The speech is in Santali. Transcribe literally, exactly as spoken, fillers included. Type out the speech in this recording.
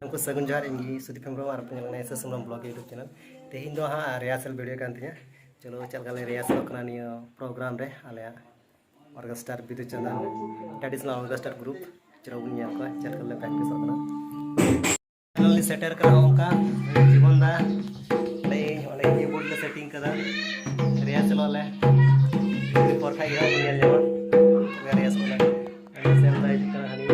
ᱩᱱᱠᱩ ᱥᱟᱹᱜᱩᱱ ᱡᱚᱦᱟᱨ, ᱤᱧ ᱜᱮ ᱥᱩᱫᱤᱯ ᱦᱮᱢᱵᱨᱚᱢ ᱟᱨ ᱯᱮ ᱧᱮᱞ ᱠᱟᱱᱟ S S Hembrom blog YouTube channel. ᱛᱮᱦᱮᱧ ᱫᱚ ᱦᱟᱸᱜ ᱨᱤᱦᱟᱨᱥᱮᱞ ᱵᱷᱤᱰᱤᱭᱳ ᱠᱟᱱ ᱛᱤᱧᱟ᱾ ᱪᱚᱞᱚ, ᱪᱮᱫ ᱞᱮᱠᱟ ᱞᱮ ᱨᱤᱦᱟᱨᱥᱮᱞᱚᱜ ᱠᱟᱱᱟ ᱱᱤᱭᱟᱹ ᱯᱨᱳᱜᱨᱟᱢ ᱨᱮ, ᱟᱞᱮᱭᱟᱜ orchestra Bidu Chandan traditional orchestra group. ᱪᱚᱞᱚ ᱵᱚᱱ ᱧᱮᱞ ᱠᱚᱣᱟ ᱪᱮᱫ ᱞᱮᱠᱟ ᱞᱮ ᱯᱨᱮᱠᱴᱤᱥᱚᱜ ᱠᱟᱱᱟ᱾ ᱯᱷᱟᱭᱱᱟᱞ ᱞᱮ ᱥᱮᱴᱮᱨ ᱠᱟᱱᱟ ᱚᱱᱠᱟ᱾ ᱡᱤᱵᱚᱱ ᱫᱟ ᱚᱸᱰᱮ, ᱚᱸᱰᱮ ᱠᱤᱵᱳᱨᱰ ᱞᱮ ᱥᱮᱴᱤᱝ ᱠᱟᱫᱟ᱾ ᱨᱤᱦᱟᱨᱥᱮᱞᱚᱜ ᱟᱞᱮ᱾ ᱯᱚᱨ ᱠᱷᱟᱡ ᱜᱮ ᱦᱟᱸᱜ ᱵᱚᱱ ᱧᱮᱞ ᱧᱟᱢᱟ᱾ ᱨᱤᱦᱟᱨᱥᱮᱞ ᱞᱮ᱾ ᱥᱮᱱ ᱫᱟ ᱦᱤᱡᱩᱜ ᱠᱟᱱᱟ ᱦᱟᱹᱱᱤ᱾